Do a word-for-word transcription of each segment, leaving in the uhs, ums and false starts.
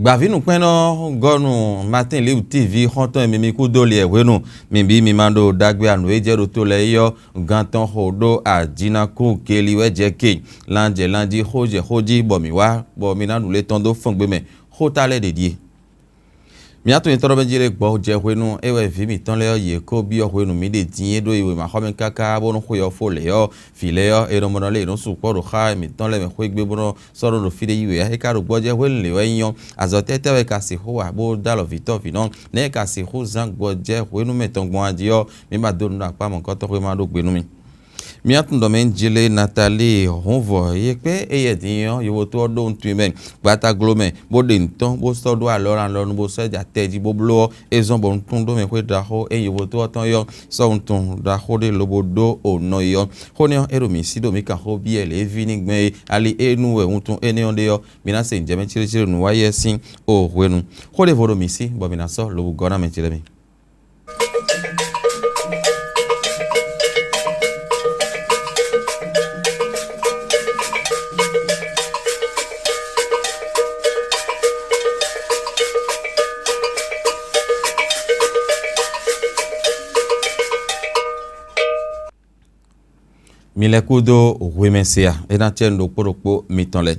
Gbavǐnukpɛ́nnɔ gɔ́ nú Martin Libre T V xɔ́ntɔn e mi mi kú dó liɛ hwenu mi bǐ mi ma ɖo ɖagbe anu e jɛ ɖo to lɛ́ɛ é ɔ́, gán tɔn xo ɖó ajinakún geli wɛ jɛ ke, lan jɛ lan jí, xó jɛ xó jí, bɔ mǐ wá, bɔ mi ná ɖu lě tɔn dó fɔ́n gbe mɛ. Xóta lɛ́ɛ ɖě ɖíe. Mǐ atɔnyɛtɔ́ ɖɔ mɛ jí lé gbɔ jɛ hwenu é wɛ vǐ mǐtɔn lɛ́ɛ ɔ́, yě kó byɔ́ hwenu mǐ ɖe din é ɖó yi wěmaxɔmɛ káká bónú xwe ɔ́ fó lě ɔ́, vǐ lɛ́ɛ ɔ́, è nɔ mɔ nɔ lé è nǔ sukpɔ́ ɖo xá mǐtɔn lɛ́ɛ mɛ xwé gbé bó nɔ sɔ́ ɖó ɖo fí ɖé yí wě ǎ. É ka ɖo gbɔjɛ́ hwenu lě wɛ nyí ɔ́, azɔ̌ tɛ́tɛ́ wɛ è ka sixú wa bó dó alɔ vǐtɔ́ vǐnɔ? Nɛ̌ è ka sixú zán gbɔjɛ́ hwenu mɛ tɔn gbɔn a jí ɔ́, mǐ ba dó nǔ ɖo akpá mɔ̌hunkɔtɔn xwé ma ɖó gbe nú mì. Mǐ atún ɖɔ mɛ jlé Natalíi hǔnvɔ yě kpé éyɛ́ din ɔ́, yovótɔ́ ɔ́ ɖó nutun mɛ gbatagló mɛ, bó ɖe nǔ tɔn, bó sɔ́ ɖó alɔ alɔ nu, bó sɔ́ jɛ atɛ jí bó bló ɔ́, é zɔ́n bɔ nutún ɖó mɛ xwé ɖaxó e yovótɔ́ ɔ́ tɔn é ɔ́, sɔ́ wuntun ɖaxó ɖé lobo ɖó o nɔ yi ɔ́. Xó énɛ́ ɔ́, é ɖo mǐ sí ɖo mǐ kan xó byɔ́ lě e ví ní gbɛn é. Ali e nu wɛ wuntun énɛ́ ɔ́ ɖe ɔ́, mi ná se nǔjɛmɛ céɖécéɖé nǔ wa yi ɛ sín o hwenu. Xó ɖěvo ɖo mǐ sí, bɔ mǐ ná sɔ́ lobo gɔ́ ná mɛ ce lɛ́ɛ mi. Mi lɛ́ kúdó hwemɛ se a? É ná cɛ nú ɖokpó ɖokpó mitɔn lɛ́ɛ.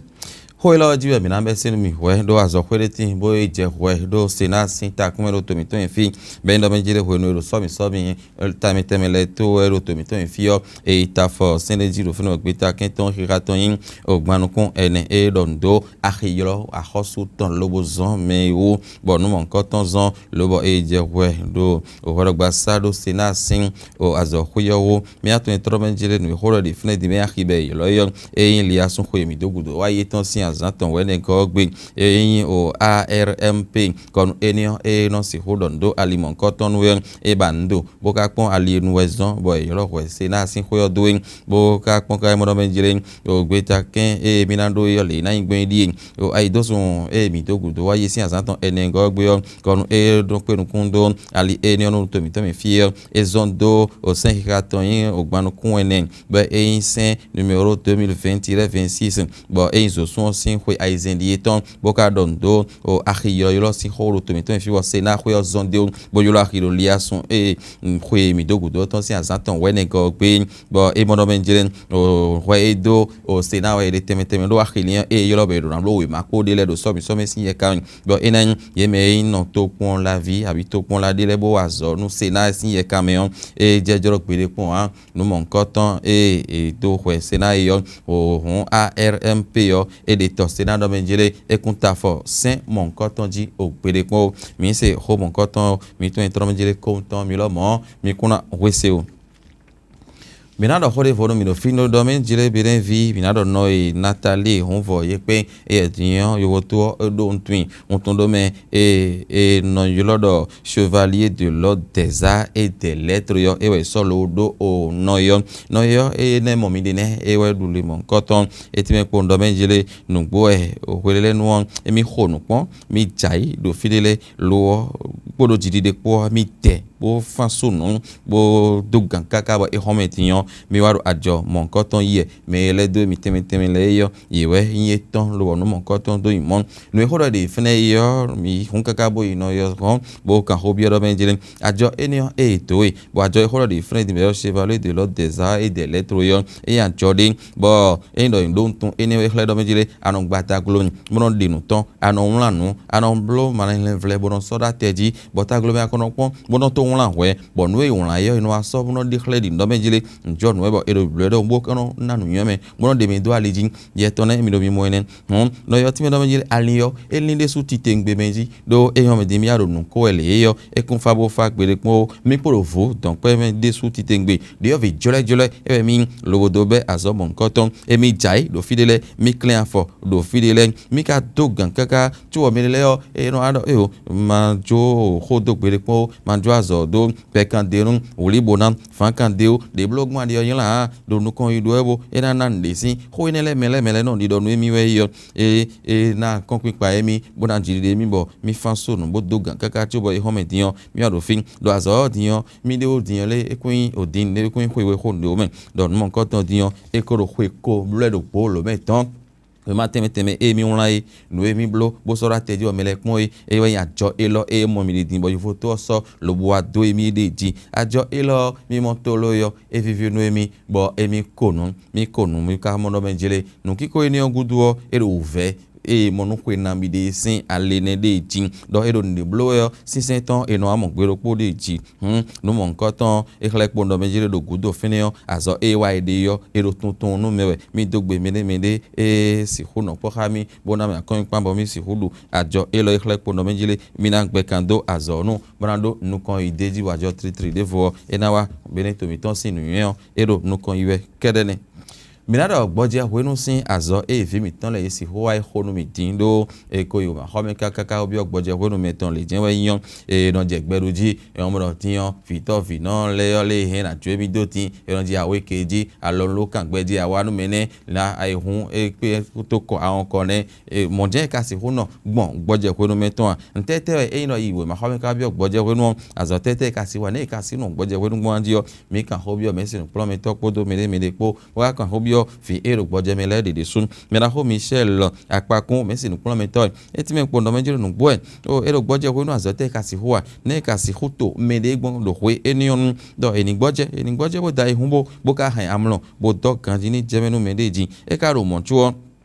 Xó élɔ́ ɔ́ jí wɛ mǐ ná bɛ́ sín nú mi hwɛ̌ ɖó azɔ̌xwé ɖé tíin bó yi jɛ hwɛ ɖó Senáa sín takún mɛ ɖo to mǐtɔn nyi fí, bɔ é nyí ɖɔ mɛ jí ɖé hwenu e ɖo sɔ́ mǐ sɔ́ mì tɛnmɛ tɛnmɛ lɛ́ɛ tó wɛ ɖo to mǐtɔn nyi fí ɔ́, è yi ta afɔ sɛ́n ɖé jí ɖo fínɛ́ bɔ gbeta kɛ́n tɔn xixa tɔn nyí ogban nukún ɛnɛ e ɖɔ nǔ dó axi ylɔ́ axɔ́sú tɔn lobo zɔ́n mɛ e wú, bɔ nǔ mɔ̌hunkɔtɔn zɔ́n lobɔ è yi jɛ hwɛ ɖo hwɛɖɔgbasá ɖó Senáa sín azɔ̌xwé ɔ́ wú. Mì atɔn e tlɔ́ mɛ jlé nǔ e xó ɖɔ ɖi fínɛ́ din mɛ axi bɔ è ylɔ́ yí ɔ́, é nyí Liasún xwe mǐ dó gǔdo wá yi tɔn sín azǎn tɔn wɛ̌nɛgɔ́ ɔ́ gbe. É nyí o A R M P kɔnu énɛ́ ɔ́, é nɔ sixú ɖɔ nǔ dó ali mɔ̌hunkɔtɔn nú wɛ é ba nǔ do, bó ka kpɔ́n ali e nu wɛ zɔ́n bɔ è ylɔ́ hwɛ Senáa sín xwé ɔ́ dó é, bó ka kpɔ́n káyɛ́mɔ ɖɔ mɛ jlé o gbeta kɛ́n e mì ná ɖó é ɔ́ lě ná nyí gbɔn é ɖíe. O ayidósun e mǐ dó gǔdo wá yi sín azǎn tɔn ɛnɛgɔ́ ɔ́ gbe ɔ́, kɔnu é ɖó kpé nukún dó ali énɛ́ ɔ́ nú to mǐtɔn mɛ fí ɔ́, é zɔ́n dó o sɛ́n xixa tɔn nyí ogban nukún ɛnɛ, bɔ é nyí sɛ́n numéro deux mille vingt tiret vingt-six, bɔ é nyí zǒsún ɔ́ sín xwe ayizɛ́n ɖíe tɔn, bó ka ɖɔ nǔ dó o axi ylɔ́ylɔ́ sín xó ɖo to mǐtɔn mɛ fí, bɔ Senáa xwé ɔ́ zɔ́n dó, bó ylɔ́ axi ɖo Liasún e xwe mǐ dó gǔdo ɔ́ tɔn sín azǎn tɔn wɛ̌nɛgɔ́ ɔ́ gbé, bɔ é mɔ ɖɔ mɛ jlé o hwɛ e dó o Senáa wɛ è ɖe tɛnmɛ tɛnmɛ ɖó axi lin ɔ́, ée é ylɔ́ bɔ è ɖǒ ná bló wěma kpó ɖé lɛ́ɛ ɖo sɔ́ mǐ sɔ́ mɛ sín yɛ ka mɛ. Bɔ é ná nyí yě mɛ e nyí nɔ tokpɔnlaví abǐ tokpɔnla ɖé lɛ́ɛ bó wa azɔ̌ nú Senáa sín yɛ ka mɛ ɔ́, é jɛ́ jlɔ́ gbeɖé kpɔ́n ǎ. Nǔ mɔ̌hunkɔtɔn e è dó hwɛ Senáa é ɔ́, hǔn A R M P ɔ́, é ɖe tɔ Senáa ɖɔ mɛ jlé é kún ta afɔ sɛ́n mɔ̌hunkɔtɔn jí o gbeɖé kpɔ́n ó. Mǐ se xó mɔ̌hunkɔtɔn ɔ́, mǐ tɔn e tlɔ́ mɛ jlé kówun tɔn mì lɔmɔ̌, mi kún ná hwe se o. Mǐ ná ɖɔ xó ɖěvo nú mi ɖo fí, nú ɖɔ mɛ jlé Beɖɛ́nví, mǐ ná ɖɔ nɔ e Natalíi hǔnvɔ yě kpé éyɛ́ din ɔ́, yovótɔ́ ɔ́ é ɖó wuntun i, wuntun ɖó mɛ e è nɔ ylɔ́ ɖɔ Chevalier de l'Ordre des Arts et des Lettres ɔ́, é wɛ è sɔ́ lo ɖó o nɔ e ɔ́. Nɔ e ɔ́, énɛ́ mɔ mi ɖe nɛ́, é wɛ ɖu li mɔ̌hunkɔtɔn. É tɛ́nmɛ kpo un ɖɔ mɛ jlé nǔgbó wɛ hwelélɛ́nu ɔ́, émí xo nǔ kpɔ́n, mi jɛ ayǐ ɖo fí ɖé lɛ́ɛ, lo ɔ́ kpódó jiɖiɖe kpó ɔ́, mi dɛ bó fán sú nǔ, bó dó gǎn káká bɔ é xɔ́n mɛ din ɔ́, mi wá ɖo ajɔ mɔ̌hunkɔtɔn yí wɛ. Mɛ e lɛ́ dó mi tɛnmɛ tɛnmɛ lɛ́ɛ é ɔ́, yě wɛ nyí étɔn, lobɔ nǔ mɔ̌hunkɔtɔn dó nyi mɔ̌. Nǔ e xó ɖɔ ɖe fínɛ́ é ɔ́, mi hun káká bó yi nɔ ɔ́ hɔn, bó kan xó byɔ́ ɖɔ mɛ jlé. Ajɔ énɛ́ ɔ́, ée è dǒ we, bɔ ajɔ e xó ɖɔ ɖe fínɛ́ din bɔ é ɔ́, Chevalier de l'Ordre des Arts et des Lettres ɔ́, é nyí ajɔ ɖé, bɔ ényí ɖɔ nǔ ɖó wuntun énɛ́ wɛ xlɛ́ ɖɔ mɛ jlé, a nɔ gba tagló nyi, bó nɔ ɖe nǔ tɔn, a nɔ wlán nǔ, a nɔ bló malɛnlɛnvlɛ bó nɔ sɔ́ ɖó atɛ jí, bɔ tagló mɛ a ko nɔ kpɔ́n, bó nɔ tó wlán hwɛ, bɔ nǔ e è wlán é ɔ́, è nɔ wá sɔ́ bó nɔ ɖe xlɛ́ ɖi nǔ ɖɔ mɛ jlé, nǔjɔnǔ wɛ bɔ è ɖo blǒ ɖɔhun bó ka nɔ ná nǔnywɛ́ mɛ, bó nɔ ɖe mi dó ali jí. Yɛ tɔn nɛ́ mi ɖo mi mɔ énɛ́. Hɔn nɔ yɔ tínmɛ ɖɔ mɛ jí ali ɔ́, é lín ɖésú titewungbe mɛ jí, ɖó é nyɔ́ mɛ din mì ya ɖo nǔ ko wɛ lě é ɔ́, é kún fá bó fá gbeɖé kpɔ́n ó. Mì kpo ɖo vǒ dɔ̌nkpɛ́ mɛ ɖésú titewungbe, ɖyɔ̌vǐ jlɔ́ɛjlɔ́ɛ é wɛ mì nyí, lobo dó bɛ́ azɔ̌ mɔ̌hunkɔtɔn. Émí jɛ ayǐ ɖo fí ɖé lɛ́ɛ, mì klɛ́n afɔ ɖo fí ɖé lɛ́ɛ, mì ka dó gǎn káká, có bɔ mɛ ɖé lɛ́ɛ ɔ́, é nɔ wá ɖɔ éyo, ma jó xó dó gbeɖé kpɔ́n ó, ma jó azɔ̌ dó pɛkandenu, wlǐbona, fǎnkandeu, ɖě bló gbɔn aɖi ɔ́ nylá ǎ, ɖo nukɔn yi ɖó wɛ bó é ná ná nǔɖé sín xó énɛ́ lɛ́ɛ mɛ lɛ́ɛ mɛ lɛ́ɛ nɔ ɖiɖɔ nú émí wɛ é ɔ́, é é ná kɔ́nkpinkpa émí, bó ná jiɖiɖe émí bɔ mì fán só nǔ bó dó gǎn káká có bɔ é xɔ́n mɛ din ɔ́, mì wá ɖo fí, ɖo azɔ̌ ɔ́ din ɔ́, mì ɖe ó din ɔ́ lé é kún nyí òdin é kún nyí xwe we xó nǔɖé mɛ, ɖɔ nǔ mɔ̌hunkɔtɔn din ɔ́, é ko ɖo xwe ko bló wɛ ɖo gbǒ lǒ mɛ tɔn. Wěma tɛnmɛ tɛnmɛ e mì wlán é, nǔ e mì bló bó sɔ́ ɖó atɛ jí bɔ mɛ lɛ́ɛ kpɔ́n é, é wɛ nyí ajɔ élɔ́ e mɔ mì ɖi din bɔ yovo tó ɔ́ sɔ́ lobo wá dó e mì ɖe jí. Ajɔ élɔ́ ɔ́, mì mɔ tlóló é ɔ́, é víví nú émí, bɔ émí ko nǔ, mì ko nǔ, mì ka mɔ ɖɔ mɛ jlé. Nǔkíko énɛ́ ɔ́ gúdo ɔ́, é ɖo wǔvɛ́, ée mɔ nú xwe nabí ɖé sín ali nɛ́ ɖée jí, ɖɔ é ɖo nǔɖé bló wɛ ɔ́, sínsɛ́n tɔn è nɔ wá mɔ gbe ɖokpó ɖée jí. Hǔn, nǔ mɔ̌hunkɔtɔn ɔ́, é xlɛ́ kpondɔmɛjí ɖé ɖo gǔdo fínɛ́ ɔ́, azɔ̌ e é wa é ɖe ɔ́, é ɖo tuntun nú mɛ wɛ. Mì dó gbe mɛɖé mɛɖé e sixú nɔ kpɔ́ xá mì, bó ná mì akɔ́nnyikpan bɔ mì sixú ɖu ajɔ élɔ́ e xlɛ́ kpondɔmɛjí lé. Mì ná gbɛ kan dó azɔ̌ ɔ́ nu, bó ná ɖó nukɔn yi d'é jí bɔ ajɔ tlitli ɖěvo ɔ́, é ná wá bɛ́nɛ́ to mǐtɔn sín nǔnywɛ́ ɔ́, é ɖo nukɔn yi wɛ kɛ́ɖɛ́ nɛ́. Mǐ ná ɖɔ gbɔjɛ́ hwenu sín azɔ̌ e vǐ mǐtɔn lɛ́ɛ e sixú wá é xo nú mì din ɖó è ko yi wěmaxɔmɛ káká káká bó byɔ́ gbɔjɛ́ hwenu mɛ tɔn lě jɛ́n wɛ nyí ɔ́, è nɔ jɛ gbɛ ɖu jí, è nɔ mɔ ɖɔ din ɔ́, vǐtɔ́ vǐnɔ lɛ́ɛ ɔ́ lě e hɛn ná jó émí dó din, è nɔ ji awě ke jí, alɔnu ɖó kan gbɛ jí awa nú mɛ nɛ́, lá ayihún e kpé tó kɔ awɔnkɔ nɛ́. Mɔ̌ jɛ́n è ka sixú nɔ gbɔn gbɔjɛ́ hwenu mɛ tɔn a? Ntɛ́tɛ́ wɛ ényí nɔ yi wěmaxɔmɛ ká byɔ́ gbɔjɛ́ hwenu ɔ́, azɔ̌ tɛ́tɛ́ è ka sixú wa nɛ́ è ka sixú nɔ gbɔjɛ́ hwenu gbɔn jí ɔ́, mǐ kan xó byɔ́ mɛ̌si nǔkplɔ́nmɛtɔ́ kpódó mɛɖé mɛɖé kpó, bó wá kan xó byɔ́ vǐ e ɖo gbɔjɛ́ mɛ lɛ́ɛ ɖě ɖésú. Mɛ ná xó Michel Akpakún mɛ̌si nǔkplɔ́nmɛtɔ́ e, é tínmɛ kpɔ́n nǔgbó wɛ. Ó, é ɖo gbɔjɛ́ hwenu azɔ̌ tɛ́ e ka sixú wa, nɛ́ è ka sixú to mɛɖé gbɔn ɖo hwe énɛ́ ɔ́ nu, ɖɔ è nǐ gbɔjɛ́, è nǐ gbɔjɛ́ bó da ayihún bó, bó ka hɛn amlɔ, bó dɔ́ ganjí ní jɛ mɛ nú mɛɖée jí. É ka ɖo mɔ̌ có ɔ́,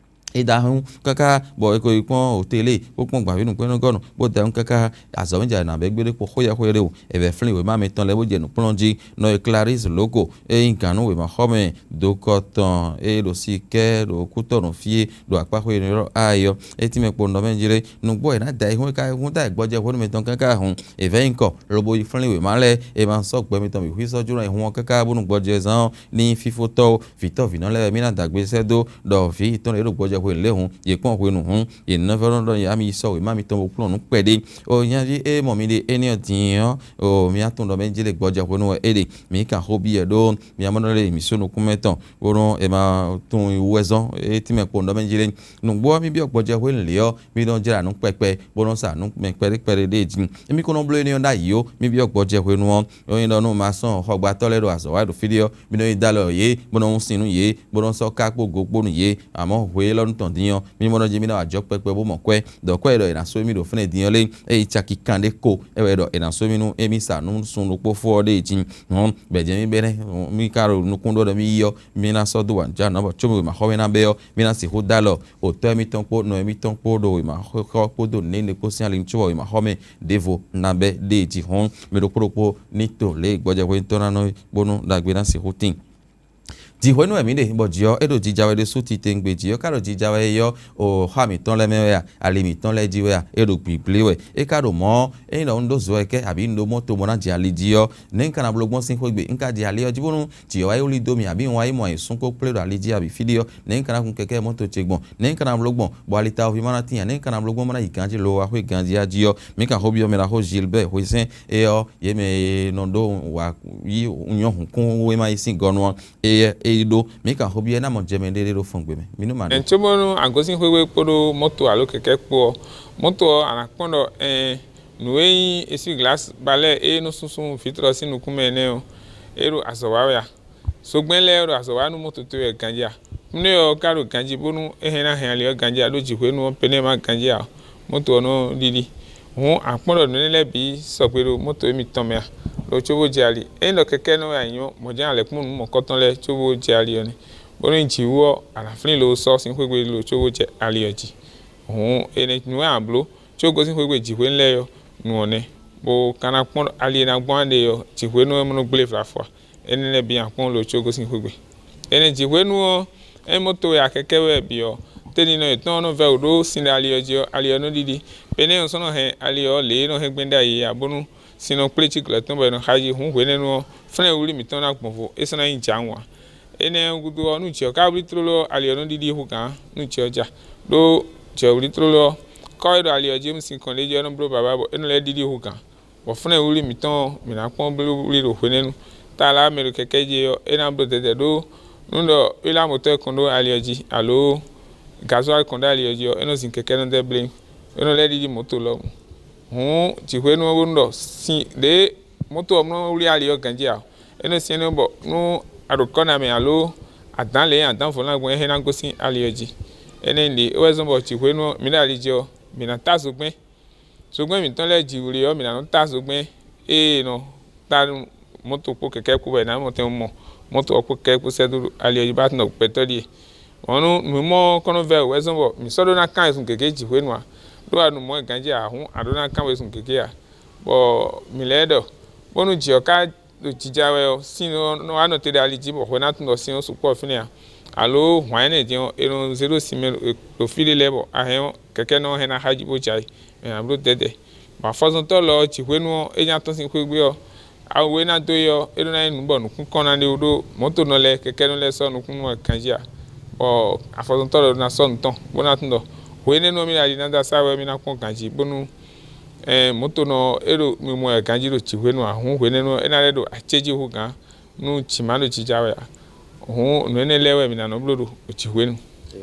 é da ayihún káká bɔ è ko yi kpɔ́n hotɛ́li, bó kpɔ́n gbǎví nǔkpɛ́nnɔ́gɔ́nɔ, bó da ayihún káká azɔ̌mɛjɛ nǎ bɛ́ gbéɖé kpo xóyɛ́xóyɛ́ ɖé o. È vɛ́ flín wěma mitɔn lɛ́ɛ bó jɛ nǔkplɔ́n jí, nɔ e Clarisse Loko e nyí gǎn nú wěmaxɔmɛ dokɔ tɔn e ɖo sikɛ́ ɖo kútɔ́ nǔ fí é ɖo akpáxwé élɔ́ ayé ɔ́, é tínmɛ kpo nɔ mɛ jlé. Nǔgbó è nǎ da ayihún e ka ayihún da gbɔjɛ́ hwenu mɛtɔn káká hun, è vɛ́ nyí kɔ lobo yi flín wěma lɛ́ɛ, è ma sɔ́ gbɛ mitɔn bǐ xwí sɔ́ jló ayihún ɔ́ káká bónú gbɔjɛ́zán ɔ́ ní fífó tɔ́ ó. Vǐtɔ́ vǐnɔ lɛ́ɛ wɛ mì ná dǎgbé sɛ́ dó ɖɔ vǐ yětɔn lɛ́ɛ e ɖo gbɔjɛ́ hwenu lě hǔn, yě kpɔ́n hwenu hǔn, yě nɔ́ vɛ́ nɔ ɖɔ yě á mi yi sɔ́ wěma mitɔn bó kplɔ́n nǔ kpɛɖé. O nyaví e mɔ mi ɖe énɛ́ ɔ́ din ɔ́, o mi wá tunwun ɖɔ mɛ jlé gbɔjɛ́ hwenu wɛ é ɖe. Mǐ kan xó byɔ́ ɛ ɖó mi ná mɔ ɖɔ lé mǐ sú nukún mɛ tɔn, bónú è ma tunwun wú wɛ zɔ́n é tínmɛ kpo nǔ ɖɔ mɛ jlé. Nǔgbó ɔ́, mì byɔ́ gbɔjɛ́ hwenu lě ɔ́, mì nɔ jlá nǔ kpɛkpɛ, bó nɔ́ sa nǔ mɛ kpɛɖé kpɛɖé ɖée jí. Émí ko nɔ bló énɛ́ ɔ́ ɖ'ayǐ ó, mì byɔ́ gbɔjɛ́ hwenu ɔ́, é nyí ɖɔ nú ma sɔ́ xɔgbátɔ́ lɛ́ɛ ɖo azɔ̌ wa ɖo fí ɖé ɔ́, mì nɔ yi dó alɔ yě, bó nɔ wún sin nú yě, bó nɔ sɔ́ ká kpó go kpó nú yě, amɔ̌ hwe élɔ́ nú tɔn din ɔ́, mì mɔ nɔ jí mì ná wa jɔ́ kpɛkpɛ bó mɔ kwɛ́, ɖɔ kwɛ́ e ɖɔ è nǎ sú émí ɖo fínɛ́ din ɔ́ lé, é yi caki kanɖé ko, é wɛ ɖɔ è nǎ sú émí nú émí sa nú sun ɖokpó fó ɔ́ ɖée jí. Hɔn, gbɛ̌jɛ́ mì bɛ́nɛ́, mì ka ɖo nukún ɖó ɖɔ mì yi ɔ́, mì ná sɔ́ dó wǎn jǎ nǔ ɔ́ bɔ có mì wěmaxɔmɛ ná bɛ́ ɔ́, mì ná sixú dó alɔ otɔ́ émítɔn kpó nɔ émítɔn kpó ɖo wěmaxɔxɔ kpódó nǔɖé kpó sín ali ŋu có wěmaxɔmɛ ɖěvo ná bɛ́ ɖée jí hɔn, mɛ ɖokpó ɖokpó ní to lě e gbɔjɛ́ hwenu tɔn ná nɔ é, bónú ɖagbe ná sixú tíin. Jǐ hwenu wɛ mǐ ɖe, bɔ jǐ ɔ́, é ɖo jija wɛ ɖésú titewungbe, jǐ ɔ́ ka ɖo jija wɛ é ɔ́, o xá mǐtɔn lɛ́ɛ mɛ wɛ a, ali mǐtɔn lɛ́ɛ jí wɛ a, é ɖo gbǐgblí wɛ. É ka ɖo mɔ̌ ɔ́, ényí ɖɔ un ɖó zo wɛ kɛ́, abǐ un ɖó mɔ́to bó ná jɛ ali jí ɔ́, nɛ̌ un ka ná bló gbɔn sín xwé gbe? Un ka jɛ ali ɔ́ jí bónú jǐ ɔ́ wá yi wlí dó mì, abǐ un wá yi mɔ ayǐsúnxó kplé ɖo ali jí abǐ fí ɖé ɔ́, nɛ̌ un ka ná kun kɛkɛ́ mɔ́to ce gbɔn? Nɛ̌ un ka ná bló gbɔn, bɔ alitawɔví ma ná tíin ǎ? Nɛ̌ un ka ná bló gbɔn bó ná yi ganjí lo wá xwé ganjí jí ɔ́? Mǐ kan xó byɔ́ mɛ ɖaxó Gilbert Hwesɛ́n é ɔ́, yě mɛ e nɔ ɖó wǎ yí nyɔ́ hǔnkún wéma yi sín gɔ́ nu ɔ́, éyɛ́ é yi ɖó. Mǐ kan xó byɔ́ é ná mɔ jɛ mɛ ɖéɖé ɖó fɔngbe mɛ. Mǐ nú ma ɖɔ. Ɛn cóbónú a gosín xwé kpódó mɔ́to alo kɛkɛ́ kpó ɔ́, mɔ́to ɔ́, a nǎ kpɔ́n ɖɔ ɛɛn nǔ e nyí eswíglasi balɛ́ e nɔ súnsún vǐtrɔ sín nukún mɛ énɛ́ ɔ́, é ɖo azɔ̌ wa wɛ a? Zogbɛ́n lɛ́ɛ ɖo azɔ̌ wa nú mɔ́to towe wɛ ganjí a? Kúnɖé ɔ́ ka ɖo ganjí bónú é hɛn ná hɛn ali ɔ́ ganjí a? Ɖó jǐxwénu ɔ́, penɛ́ ma ganjí a ɔ́, mɔ́to ɔ́ nɔ ɖiɖi. Hǔn a kpɔ́n ɖɔ nǔ énɛ́ lɛ́ɛ bǐ sɔgbe ɖo mɔ́to émítɔn mɛ a? Lo cóbó jɛ ali. Ényí ɖɔ kɛkɛ́ nɔ wɛ a nyí ɔ́, mɔ̌ jɛ́n a lɛ̌ kpɔ́n nǔ mɔ̌kɔtɔn lɛ́ɛ cóbó jɛ ali ɔ́ nɛ́. Bónú jǐ wú ɔ́, a nǎ flín lo sɔ́ sín xwé gbe lo cóbó jɛ ali ɔ́ jí. Hǔn è nɔ nǔ e a blǒ có gosín xwé gbe jǐxwénu lɛ́ɛ ɔ́, nu ɔ́ nɛ́, bó ka ná kpɔ́n ali e ná gbɔn ǎ ɖe ɔ́, jǐxwénu ɔ́ nɔ gblé vlafɔ ǎ. Énɛ́ lɛ́ɛ bǐ nyi akpɔ́n lo có gosín xwé gbe. Énɛ́ jǐxwénu ɔ́, ényí mɔ́ towe a kɛkɛ́ wɛ bǐ ɔ́, tɛ́nínɔ yětɔn ɔ́ nɔ vɛ́ wǔ ɖó sin ɖo ali ɔ́ jí ɔ́, ali ɔ́ nɔ ɖiɖi. Penɛ́ ɔ́ sɔ́ nɔ hɛn ali ɔ́ lě e nɔ hɛn gbɛ́n ɖ'ayǐ é ǎ, bónú sin nɔ kplé cí glɔ̌ tɔn bɔ è nɔ xa jí. Hǔn hwenɛ́nu ɔ́, flɛ́n wlí mǐtɔn ná gbɔn vo, é sɔ́ ná nyí jǎ ǎ. Énɛ́ ɔ́ gúdo ɔ́, nú jǐ ɔ́ ka wlí tlóló ɔ́, ali ɔ́ nɔ ɖiɖi hú gǎn, nú jǐ ɔ́ ja. Ɖó jǐ ɔ́ wlí tlóló ɔ́, kɔ́ e ɖo ali ɔ́ jí e mú sin kɔn ɖ'é jí ɔ́ nɔ bló babá bɔ é nɔ lɛ́ ɖiɖi hú gǎn, bɔ flɛ́n wlí mǐtɔn mǐ ná kpɔ́n bló wlí ɖo hwenɛ́nu. Taala mɛ ɖo kɛkɛ́ jí é ɔ́, é ná bló dɛdɛ ɖó nú ɖɔ wílámɔtɔ́ e kɔn ɖó ali ɔ́ jí, alǒ gazwali kɔn ɖó ali ɔ́ jí ɔ́, é nɔ zin kɛkɛ́ nɔ dɛ́ bléwún, é nɔ lɛ́ ɖiɖi mɔ̌to lɔmɔ̌. Hǔn jǐxwénu ɔ́ bónú ɖɔ sin ɖě mɔ̌to ɔ́ nɔ wlí ali ɔ́ ganjí ǎ. É nɔ syɛ́n nú bɔ nú a ɖo kɔ́ ná mɛ aló a dǎn lě e a dǎn vɔ̌ ná gbɔn é hɛn ná gosín ali ɔ́ jí. Énɛ́ ɖě é wɛ zɔ́n bɔ jǐ hwenu ɔ́, mǐ ɖo ali jí ɔ́, mǐ ná ta zogbɛ́n. Zogbɛ́n mǐtɔn lɛ́ɛ jí wlí ɔ́, mǐ ná nɔ́ ta zogbɛ́n ée è nɔ ta nú mɔ̌to kpó kɛkɛ́ kpó wɛ è nǎ mɔ tɛn mɔ mɔ̌to ɔ́ kpó kɛkɛ́ kpó sɛ́ dó ali ɔ́ jí bó ná tunwun ɖɔ gbɛtɔ́ ɖíe. Hɔn nú nǔ mɔ kɔn nɔ vɛ́ wǔ wɛ zɔ́n bɔ mǐ sɔ́ ɖó ná kán wezun gěgé jǐ hwenu ǎ, ɖó a nu mɔ̌ ganjí ǎ hǔn a ɖó ná kán wezun gěgé ǎ. Bɔ mǐ lɛ́ ɖɔ, bónú jǐ ɔ́ ka ɖo jija wɛ ɔ́, sin ɔ́ nɔ wá nɔ te ɖo ali jí bɔ hwɛ ná tunwun ɖɔ sin ɔ́ sukpɔ́ ɖo fínɛ́ ǎ, alo hwǎn énɛ́ din ɔ́, è nɔ zé ɖó sin mɛ ɖo fí ɖé lɛ́ɛ bɔ a hɛn ɔ́, kɛkɛ́nɔ ɔ́ hɛn ná xá jí bó jɛ ayǐ, mɛ ná bló dɛ̌dɛ̌. Bɔ afɔzɔntɔ́ lɔ ɔ́, jǐ hwenu ɔ́, é nya tɔ́n sín xwé gbé ɔ́, awu e ná dó e ɔ́, é ɖó ná nyí nǔ bɔ nǔkúnkɔn ná ɖe wú ɖó mɔ̌tonɔ lɛ́ɛ, kɛkɛ́nɔ lɛ́ɛ sɔ́ nukúnnú ɔ́ ganjí ǎ. Bɔ afɔzɔntɔ́ lɔ ná sɔ́ nǔ tɔn, bó ná tunwun ɖɔ hwe énɛ́ nú ɔ́, mì ɖo ali ná dó asá wɛ, mì ná kpɔ́n ganjí, bónú mɔ̌tonɔ ɔ́, é ɖo mimɔ wɛ ganjí ɖo jǐ hwenu ǎ, hǔn hwenɛ́nu ɔ́, é ná lɛ́ ɖo acéjí hú gǎn, nú jǐ ma ɖo jija wɛ ǎ. Hǔn nǔ énɛ́ lɛ́ɛ wɛ mǐ ná nɔ́ bló ɖo jǐ hwenu.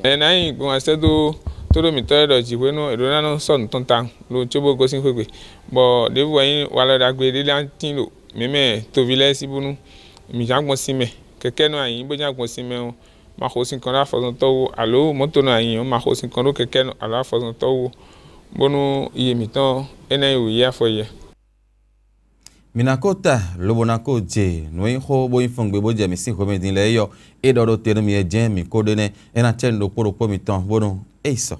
Ɛ ná nyí gbɔn sɛ́ dó tóɖó mǐtɔn e ɖɔ jǐ hwenu ɔ́, è ɖǒ ná nɔ sɔ́ nǔ tɔn tawun lo cóbó gosín xwé gbe, bɔ ɖěbǔ wɛ nyí walɔ ɖagbe ɖé lɛ́ɛ tín ɖo mǐ mɛ toví lɛ́ɛ sí bónú mǐ ján gbɔn sin mɛ. Kɛkɛ́nɔ anyǐ bó ján gbɔn sin mɛ ɔ́, ma xo sinkɔn ɖó afɔzɔntɔ́ wú, alo mɔ̌tonɔ anyǐ ɔ́, ma xo sinkɔn ɖó kɛkɛ́nɔ alo afɔzɔntɔ́ wú, bónú yi mǐtɔn é ná nyí wǔ yi afɔ yɛ. Mǐ ná ko ta lobo ná ko jɛ nǔ e nyí xó bó nyí fɔngbe bó jɛ mǐ sín hwemɛ din lɛ́ɛ é yɔ é ɖɔ ɖó te nú mi é jɛ́n mǐ ko ɖe nɛ́ é ná cɛ nǔ ɖokpó ɖokpó mitɔn bónú é yi sɔ.